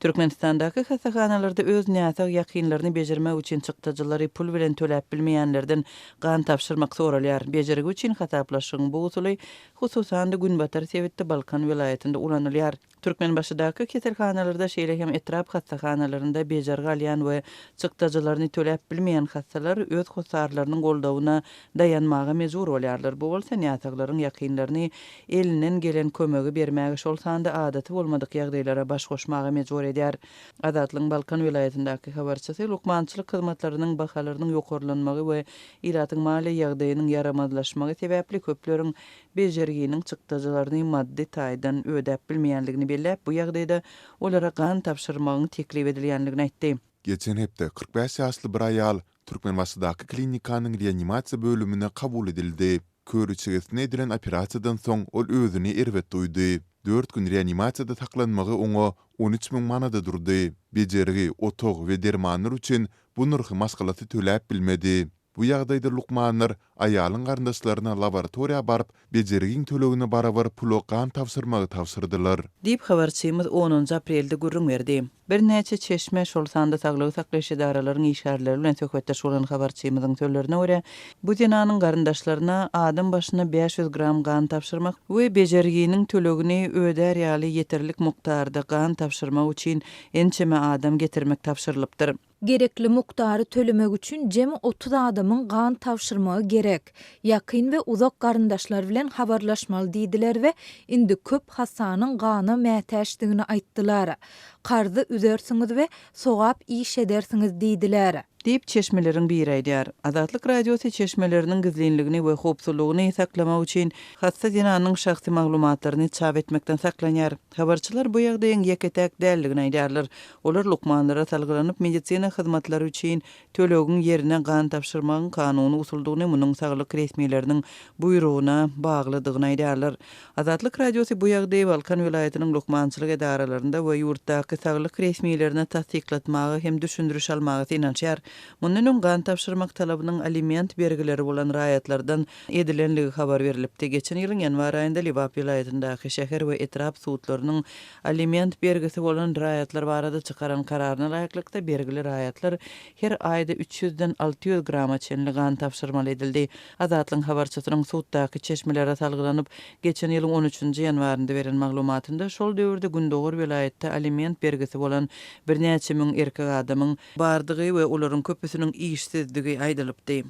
Türkmenistandaky hassahanalarda öz näsag ýakynlaryny bejermek üçin çykdajylary pul bilen töläp bilmeýänlerden gan tabşyrmak soralýar. Bejergi üçin hasaplaşygyň bu usuly, hususan-da, günbatar sebitde, Balkan welaýatynda ulanylýar. Türkmenbaşydaky keselhanalarda, şeýle hem etrap hassahanalarynda bejergi alýan we çykdajylaryny töläp bilmeýän hassalar öz hossarlarynyň goldawyna daýanmaga mejbur bolýarlar. Bu bolsa näsaglaryň ýakynlaryny elinden gelen kömegi bermäge, şol sanda adaty bolmadyk ýagdaýlara baş goşmaga mejbur edýär. Azatlygyň Balkan welaýatyndaky habarçysy lukmançylyk hyzmatlarynyň bahalarynyň ýokarlanmagy we ilatyň maliýe ýagdaýynyň ýaramazlaşmagy sebäpli köpleriň bejerginiň çykdajylaryny maddy taýdan ödäp bilmeýändigini belläp, bu ýagdaýda olara gan tabşyrmagyň teklip edilýändigini aýtdy. Geçen hepde 45 ýaşly bir aýal Türkmenbaşydaky klinikanyň reanimasiýa bölümine kabul edildi. Kör içegesine edilen operasiýadan soň ol özüni erbet duýdy. Dört gün reanimasiýada saklanmagy oňa 13 müň manada durdy. Bejergi, otag we dermanlar üçin bu nyrhy maşgalasy töläp bilmedi. Bu ýagdaýda lukmanlar aýalyň garyndaşlaryna laboratoriýa baryp, bejergiň tölegine barabar pula gan tabşyrmagy tabşyrdylar. Diýip, habarçymyz onunjy aprelde gürrüň berdi. Birnäçe çeşme, şol sanda saglygy saklaýyş edaralaryň işgärleri bilen söhbetdeş bolan habarçymyzyň sözlerine görä, bu zenanyň garyndaşlaryna adam başyna 500 gram gan tabşyrmak we bejerginiň tölegini ödär ýaly ýeterlik mukdarda gan tabşyrmak üçin ençeme adam getirmek tabşyrylypdyr. Gerekli mukdary tölemek üçin jemi 30 adamyň gan tabşyrmagy gerek. Ýakyn we uzak garyndaşlar bilen habarlaşmaly diýdiler we indi köp hassanyň gana mätäçdigini aýtdylar. Karzy üzersiňiz we sogap iş edersiňiz diýdiler. Diýip, çeşmeleriň biri aýdýar. Azatlyk Radiosy çeşmeleriniň gizlinligini we howpsuzlygyny saklamak üçin hassa zenanyň şahsy maglumatlaryny çap etmekden saklanýar. Habarçylar bu ýagdaýyň ýeke-täk däldigini aýdýarlar. Olar lukmanlara salgylanyp, medisina hyzmatlary üçin tölegiň ýerine gan tabşyrmagyň kanuny usuldygyny, munuň saglyk resmileriniň buýrugyna baglydygyny aýdýarlar. Azatlyk Radiosy bu ýagdaýy Balkan welaýatynyň lukmançylyk edaralarynda we ýurtdaky saglyk resmilerine tassyklatmaga hem düşündiriş almaga synanyşýar. Mundan öň gan tabşyrmak talabynyň aliment bergileri bolan raýatlardan edilenligi habar berlipdi. Geçen ýylyň ýanwar aýynda Lebap welaýatyndaky şäher we etrap sudlarynyň aliment bergisi bolan raýatlar barada çykaran kararyna laýyklykda, bergili raýatlar her aýda üç ýüzden 600 grama çenli gan tabşyrmaly edildi. Azatlygyň habarçysynyň suddaky çeşmelere salgylanyp, geçen ýylyň on üçünji ýanwarynda beren maglumatynda şol döwürde gündogar welaýatda aliment bergisi bolan birnäçe müň erkek adamyň bardygy we olaryň köpüsiniň işsizdigi aýdylypdy.